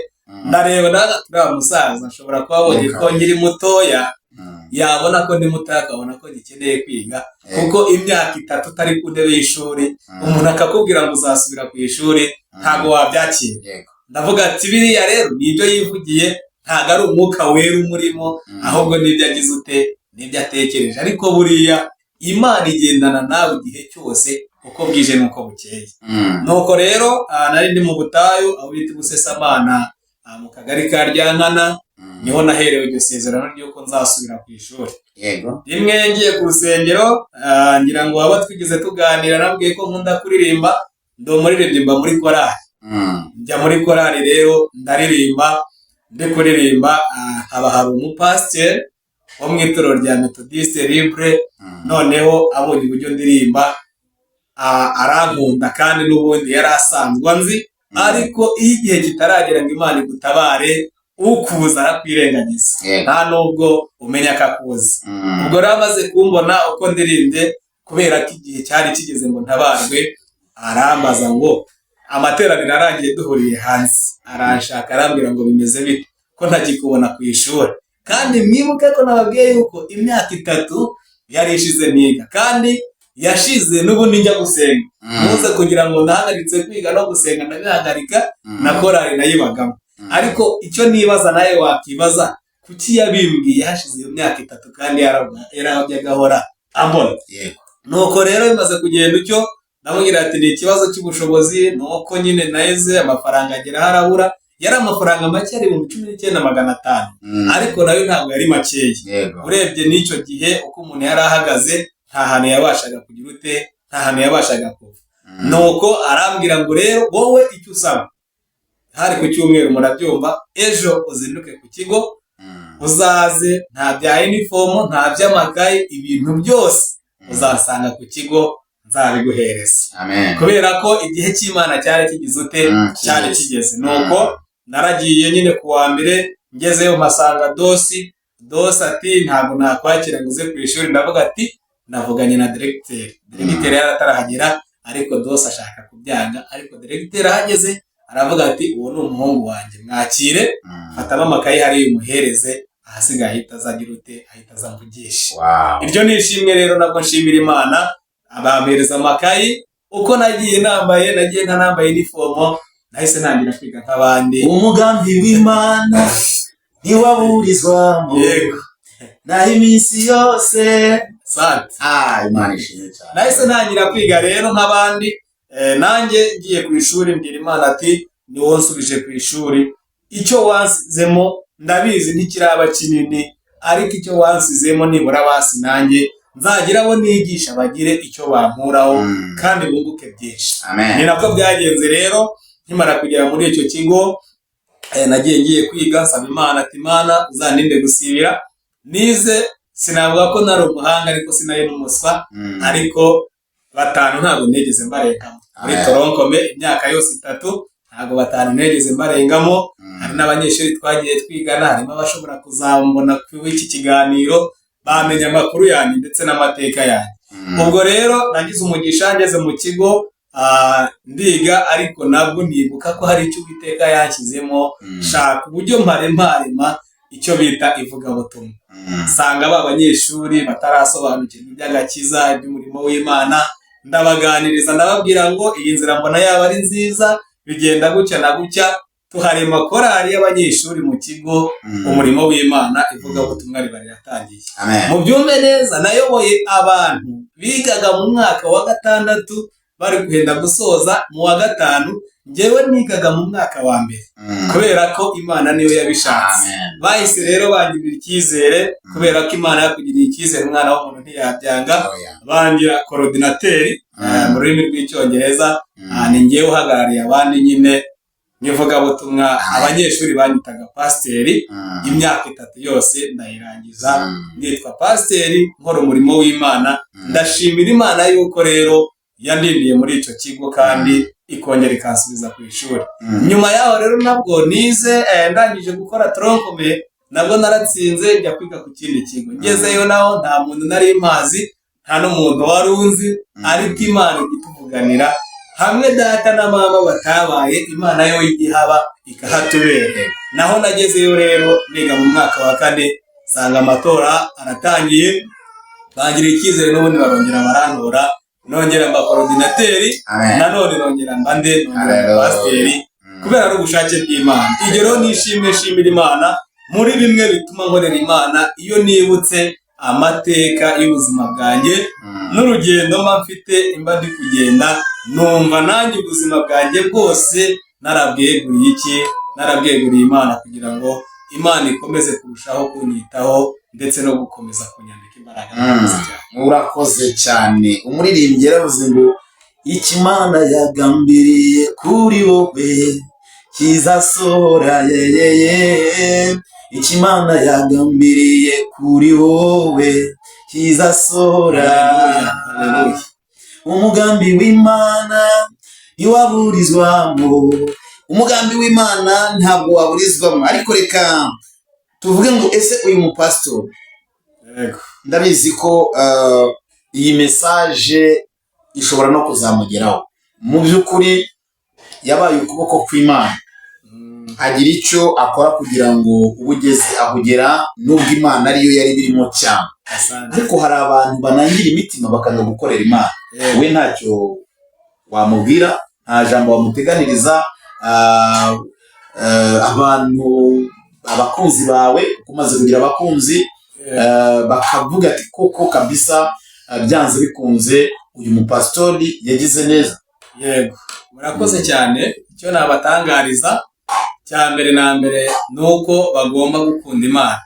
Ndareba nawe, turiya musaza ashobora kuba abonye ko nkiri mutoya, yabona ko ndi mutoya akabona ko gikeneye kwiga, kuko imyaka 3 utari ku ntebe y'ishuri, umuntu akakubwira ngo uzasubira ku ishuri, ntabwo wabyakira. Ndavuga ati biriya rero ni ibyo yivugiye, ntabwo ari umwuka wera umurimo, ahubwo n'ibyo agize ute, n'ibyo atekereje. Ariko buriya Imana igendana nawe igihe cyose, uko bwije n'uko bukeye. Nuko rero nari ndi mu butayu aho bita Busesamana, mu kagari ka Ryankana. Niho naherewe iryo sezerano ry'uko nzasubira ku ishuri. Rimwe ngiye ku rusengero, ngira ngo waba twigeze tuganira, nabwiye ko nkunda kuririmba, ndi umuririmbyi, mba muri korali. Njya muri korali rero ndaririmba. Ndi kuririmba, haba hari umupasiteri wo mu itorero rya Methodiste Libre. Noneho abonye uburyo ndirimba, arankunda, kandi n'ubundi yari asanzwe anzi. Ariko iyo igihe kitaragera ngo Imana igutabare, ukuza arakwirengagiza. Nta nubwo umenya ko akuzi. Ubwo rero amaze kumbona uko ndirimbye, kubera ko igihe cyari kigeze ngo ntabarwe, arambaza ngo amateraniro arangiye duhuriye hanze, aranshaka, arambwira ngo bimeze bite ko ntakikubona ku ishuri? Kandi mwibuke ko nababwiye yuko imyaka 3 Yari ishize niga, kandi yashize n'ubundi njya gusenga. Muze kugira ngo ndahagaritse kwiga no gusenga ndabihagarika, na korali nayibagamo. Ariko icyo nibaza, nawe wakibaza, kuki yabimbwiye hashize iyo myaka 3 kandi yarajyaga ahora ambona? Nuko rero bimaze kugenda utyo, ndamubwira ati ni ikibazo cy'ubushobozi, nuko nyine naheze amafaranga agera aho arabura. Yari amafaranga make, ari 19,500, ariko nayo ntabwo yari makeya. Urebye n'icyo gihe uko umuntu yari ahagaze, nta hantu yabashaga kugira ute, nta hantu yabashaga kuva. Nuko arambwira ngo rero wowe icyo usaba, hari ku cyumweru murabyumva, ejo uzinduke ku kigo, uzaze nta bya inifomo, nta by'amakayi, ibintu byose uzasanga ku kigo nzabiguhereza. Amen. Kubera ko igihe cy'Imana cyari kigize ute? Cyari kigeze. Kigeze. Nuko naragiye nyine ku wa mbere, ngezeyo mpasanga DOS. DOS ati ntabwo nakwakira ngo uze ku ishuri. Ndavuga ati navuganye na diregiteri. Diregiteri yari atarahagera, ariko DOS ashaka kubyanga. Ariko diregiteri ahageze aravuga ati uwo ni umuhungu wanjye, mwakire, fatamo amakayi hariya umuhereze, ahasigaye ahita azagira ute, ahita aza mvugishe. Iryo ni ishimwe rero nabwo nshimira Imana. Abampereza amakayi, uko nagiye nambaye, nagiye ntanambaye inifomo, nahise ntangira kwiga nk'abandi. Umugambi w'Imana ntiwaburizwamo, naho iminsi yose. Sante. Ah, Imana ishimwe cyane. Nahise ntangira kwiga rero nk'abandi. Nanjye ngiye ku ishuri mbwira Imana ati ni wowe nsubije ku ishuri, icyo wansizemo ndabizi ntikiraba kinini, ariko icyo wansizemo nibura basi nanjye nzagira abo nigisha bagire icyo bankuraho, kandi bunguke byinshi. Amen. Ni nako byagenze rero. Nkimara kugera muri icyo kigo, nagiye ngiye kwiga nsaba Imana ati Imana uzandinde gusibira. Nize, sinavuga ko nari umuhanga, ariko sinari n'umuswa, ariko 5 ntabwo nigeze mbarengamo muri Amen. Tronc commun. Imyaka yose 3 ntabwo 5 nigeze mbarengamo. Hari n'abanyeshuri twagiye twigana, harimo abashobora kuzambona kuri iki kiganiro bamenya amakuru yanjye ndetse n'amateka yanjye. Ubwo rero nagize umugisha, ngeze mu kigo, ndiga, ariko nabwo nibuka ko hari icyo Uwiteka yanshyizemo, shaka uburyo mparema icyo bita ivugabutumwa. Nsanga ba banyeshuri batarasobanukirwa iby'agakiza, iby'umurimo w'Imana, ndabaganiriza, ndababwira ngo iyi nzira mbona yaba ari nziza, bigenda gutya na gutya. Tuharema korali y'abanyeshuri mu kigo, umurimo w'Imana, ivugabutumwa riba riratangiye. Amen. Mubyumve neza, nayoboye abantu bigaga mu mwaka wa gatandatu, bari guhenda gusoza mu wa gatanu, njyewe nigaga mu mwaka wa mbere, kubera ko Imana niyo yabishatse. Amen. Bahise rero bangirira icyizere, kubera ko Imana yakugiriye icyizere umwana w'umuntu ntiyabyanga. Oh, yeah. Bangira coordinateur, mu rurimi rw'Icyongereza. Ni njyewe uhagarariye abandi nyine n'ivugabutumwa. Abanyeshuri banyitaga pasiteri. Imyaka 3 yose ndayirangiza nitwa pasiteri, nkora umurimo w'Imana. Ndashimira Imana yuko rero yandindiye muri icyo kigo kandi ikongera ikansubiza ku ishuri. Nyuma yaho rero nabwo nize, ndangije gukora tronc commun, nabwo naratsinze, njya kwiga ku kindi kigo. Ngezeyo naho nta muntu nari mpazi, nta n'umuntu wari unzi, ariko Imana ijya ituvuganira hamwe data na mama batabaye, Imana yo ijya ihaba ikahatubera. Naho nagezeyo rero niga mu mwaka wa kane, nsanga amatora aratangiye, bangiriye icyizere n'ubundi barongera barantora, nongera mba coordinateur. Amen. Nanone nongera mba nde? Nongera mba Hallelujah. pasiteri, kubera ari ubushake bw'Imana. Ibyo rero nishimwe nshimira Imana muri bimwe bituma nkorera Imana, iyo nibutse amateka y'ubuzima bwanjye n'urugendo mba mfite, mba ndi kugenda, numva nanjye ubuzima bwanjye bwose narabweguriye iki? Narabweguriye Imana, kugira ngo Imana ikomeze kurushaho kunyitaho ndetse no gukomeza kunyambika imbaraga. Murakoze cyane. Urakoze cyane. Umuririmbyi yaravuze ngo icyo Imana yagambiriye kuri wowe kizasohora, yeyeye. Icyo Imana yagambiriye kuri wowe kizasohora. Haleluya, haleluya. Umugambi w'Imana ntiwaburizwamo, umugambi w'Imana ntabwo waburizwamo. Ariko reka tuvuge ngo ese uyu mupasitori, ndabizi ko iyi message ishobora no kuzamugeraho, mu by'ukuri yabaye ukuboko kw'Imana. Agira icyo akora kugira ngo ube ugeze aho ugera, nubwo Imana ariyo yari birimo cyane. Asante. Ariko hari abantu banangira imitima bakanga gukorera Imana. We ntacyo wamubwira, nta jambo wamuteganiriza. Abantu, abakunzi bawe, kuko umaze kugira abakunzi, bakavuga ati: "Koko kabisa, byanze bikunze uyu mupasitori yagize neza." Yego, murakoze cyane. Icyo nabatangariza cya mbere na mbere ni uko bagomba gukunda Imana.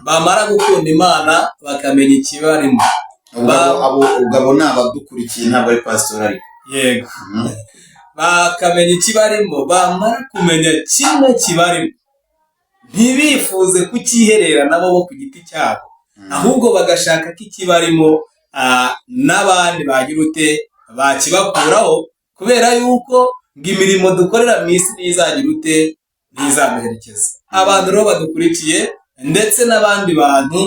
Bamara gukunda Imana, bakamenya ikibarimo. Ubwo ubwo abo ni abadukurikiye, ntabwo ari pasitori ariko. Yego. Bakamenya ikibarimo, bamara kumenya kimwe kibarimo, ntibifuze kucyiherera nabo bo ku giti cyabo, ahubwo bagashaka ko ikibarimo n'abandi bagira ute bakibakuraho, kubera yuko ngo imirimo dukorera mu isi ntizagira ute, ntizaduherekeza. Abantu rero badukurikiye ndetse n'abandi bantu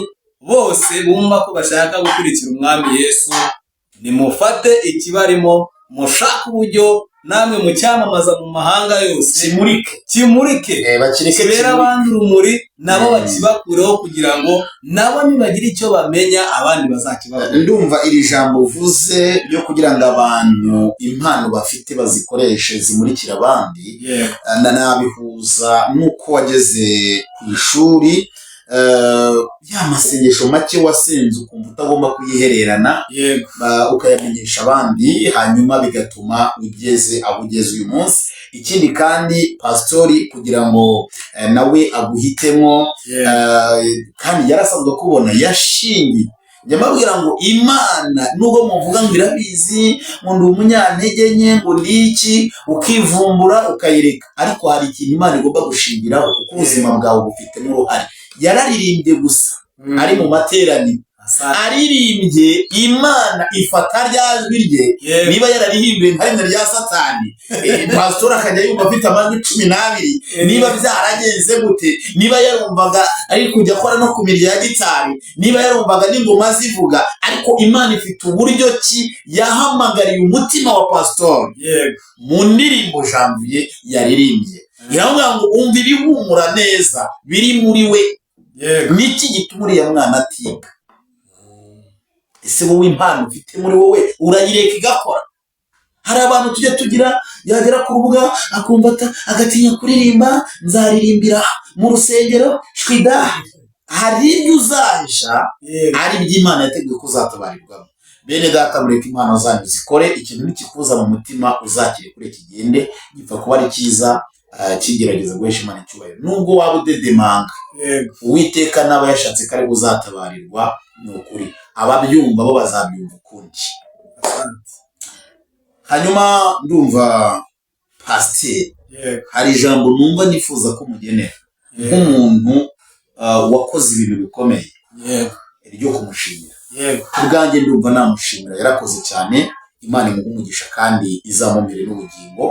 bose bumva ko bashaka gukurikira Umwami Yesu, nimufate ikibarimo, mushake uburyo namwe mucyamamaza mu mahanga yose. Kimurike. Kimurike. Bakireke. Kibera kimurike. abandi urumuri, nabo bakibakureho, kugira ngo nabo nibagira icyo bamenya, abandi bazakibakure. Ndumva iri jambo uvuze ryo kugira ngo abantu impano bafite bazikoreshe zimurikira abandi, nabihuza n'uko wageze ku ishuri, ya masengesho make wasenze ukumva utagomba kuyihererana, ukayamenyesha abandi, hanyuma bigatuma ugeze aho ugeze uyu munsi. Ikindi kandi, pasitori kugira ngo nawe aguhitemo, kandi yarasanzwe kubona yashingiye, njya mbabwira ngo Imana, nubwo muvuga ngo irabizi, ngo ndi umunyantege nke, ngo ndi iki, ukivumbura ukayireka, ariko hari ikintu Imana igomba gushingiraho, kuko ubuzima bwawe bufitemo uruhare. Yararirimbye gusa ari mu materaniro, aririmbye, Imana ifata rya jwi rye, niba yararihinduye nka rimwe rya Satani, pasitori akajya yumva afite amajwi 12, niba byaragenze gute, niba yarumvaga ari kujya akora no ku mirya ya gitari, niba yarumvaga n'ingoma zivuga, ariko Imana ifite uburyo ki yahamagariye umutima wa pasitori mu ndirimbo Janvier yaririmbye, iravuga ngo umva ibihumura neza biri muri we. Niki gituma uriya mwana atiga? Ese wowe impano ufite muri wowe urayireka igakora? Hari abantu tujya tugira, yagera ku rubuga akumva agatinya kuririmba, nzaririmbira mu rusengero shwida. Hari ibyo uzahisha, ari ibyo Imana yateguye ko uzatabarirwamo. Bene data, mureke impano zanyu zikore. Ikintu nikikuza mu mutima, uzakire kure kigende, gipfa kuba ari cyiza, kigerageza guhesha Imana icyubahiro, nubwo waba udedemanga. Uwiteka naba yashatse ko ari uzatabarirwa, ni ukuri ababyumva bo bazabyumva ukundi. Asante. Hanyuma ndumva pasiteri, hari ijambo numva nifuza ko mugenera nk'umuntu wakoze ibintu bikomeye, ryo kumushimira. Ku bwanjye ndumva namushimira, yarakoze cyane, Imana imuha umugisha kandi izamumire n'ubugingo.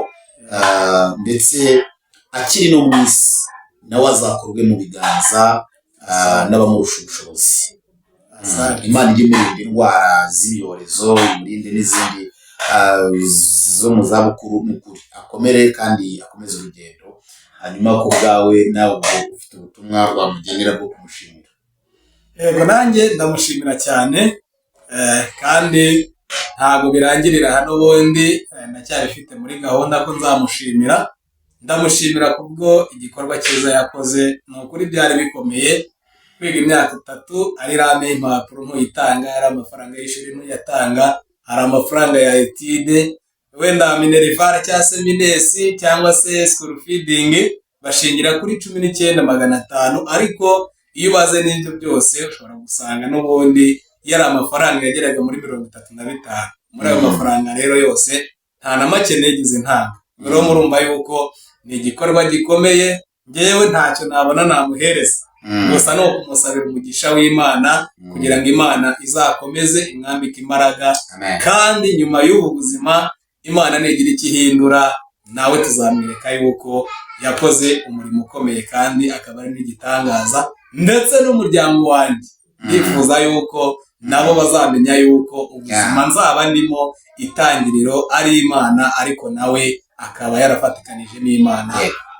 Ndetse akiri no mu isi nawe azakorwe mu biganza n'abamurusha ubushobozi. Asante. Imana ijye imurinda indwara z'ibyorezo, imurinde n'izindi zo mu zabukuru, n'ukuri akomere kandi akomeze urugendo. Hanyuma ku bwawe nawe ubwo ufite ubutumwa wamugenera bwo kumushimira? Yego, nanjye ndamushimira cyane, kandi ntabwo birangirira hano ubundi, ndacyabifite muri gahunda ko nzamushimira. Ndamushimira kubwo igikorwa cyiza yakoze. Ni ukuri byari bikomeye kwiga imyaka 3 ari rame y'impapuro ntuyitanga, ari amafaranga y'ishuri ntuyatanga, hari amafaranga ya étude, wenda minerval cyangwa se MINES cyangwa se school feeding bashingira kuri 19,500, ariko iyo ubaze n'ibyo byose ushobora gusanga n'ubundi yari amafaranga yageraga muri 35. Muri ayo mafaranga rero yose nta na make nigeze ntanga. Rero murumva yuko ni igikorwa gikomeye. Ngewe ntacyo nabona namuhereza, gusa ni ukumusabira umugisha w'Imana kugira ngo Imana izakomeze imwambike imbaraga. Amen. Kandi nyuma y'ubu buzima, Imana nigira icyo ihindura, nawe tuzamwereka yuko yakoze umurimo ukomeye kandi akaba ari n'igitangaza. Ndetse n'umuryango wanjye ndifuza yuko nabo bazamenya yuko ubuzima nzaba ndimo itangiriro ari Imana, ariko nawe akaba yarafatikanije n'Imana.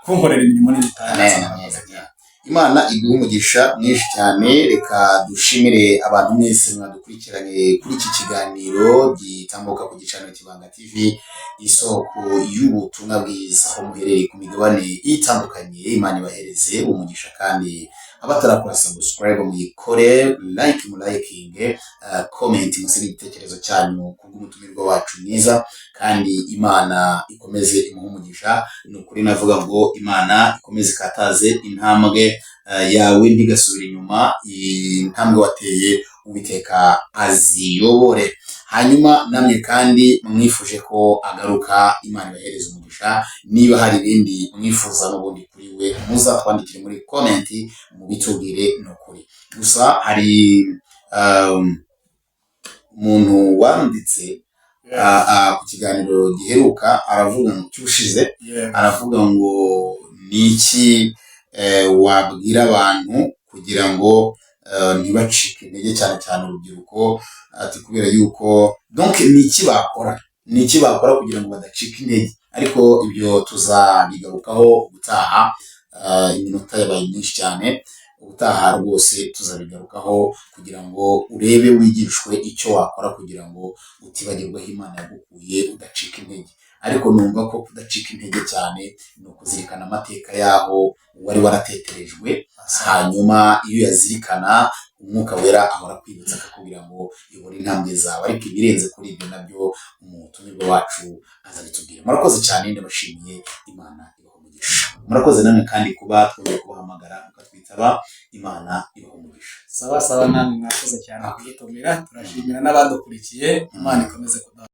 kunkorera imirimo n'ibitangaza. Amen, amen, Murakoze amen. cyane. Imana iguhe umugisha mwinshi cyane. Reka dushimire abantu mwese mwadukurikiranye kuri iki kiganiro gitambuka ku gicaniro Kibanga TV, isoko y'ubutumwa bwiza. Aho muherereye ku migabane itandukanye, Imana ibahereze umugisha. Kandi abatarakora subscribe muyikore, like mulayikinge, comment musige igitekerezo cyanyu kubw'umutumirwa wacu mwiza. Kandi Imana ikomeze imuhe umugisha. Ni ukuri navuga ngo Imana ikomeze ikataze intambwe yawe, ntigasubire inyuma. Intambwe wateye, Uwiteka aziyobore. Hanyuma namwe kandi mwifuje ko agaruka, Imana ibahereze umugisha. Niba hari ibindi mwifuza n'ubundi kuri we, muzatwandikire muri comment mubitubwire. Ni ukuri gusa hari umuntu wanditse ku kiganiro giheruka, aravuga ngo cy'ubushize, aravuga ngo ni iki wabwira abantu kugira ngo ntibacike intege, cyane cyane urubyiruko? Ati kubera yuko donc ni iki bakora kugira ngo badacika intege? Ariko ibyo tuzabigarukaho ubutaha. Iminota yabaye myinshi cyane. Ubutaha rwose tuzabigarukaho kugira ngo urebe, wigishwe icyo wakora kugira ngo utibagirwa aho Imana yagukuye, udacika intege. Ariko numva ko kudacika intege cyane ni ukuzirikana amateka yaho wari warateterejwe. Hanyuma iyo uyazirikana, Umwuka Wera ahora akwibutsa akakubwira ngo yobora intambwe zawe. Ariko ibirenze kuri ibyo nabyo umutumirwa wacu azabitubwira. Murakoze cyane, ndabashimiye. Imana ibaha umugisha. Murakoze namwe kandi kuba twongeye kubahamagara mukatwitaba. Imana ibaha umugisha. Sawa sawa, namwe mwakoze cyane kudutumira. Turashimira n'abadukurikiye. Imana ikomeze kuduha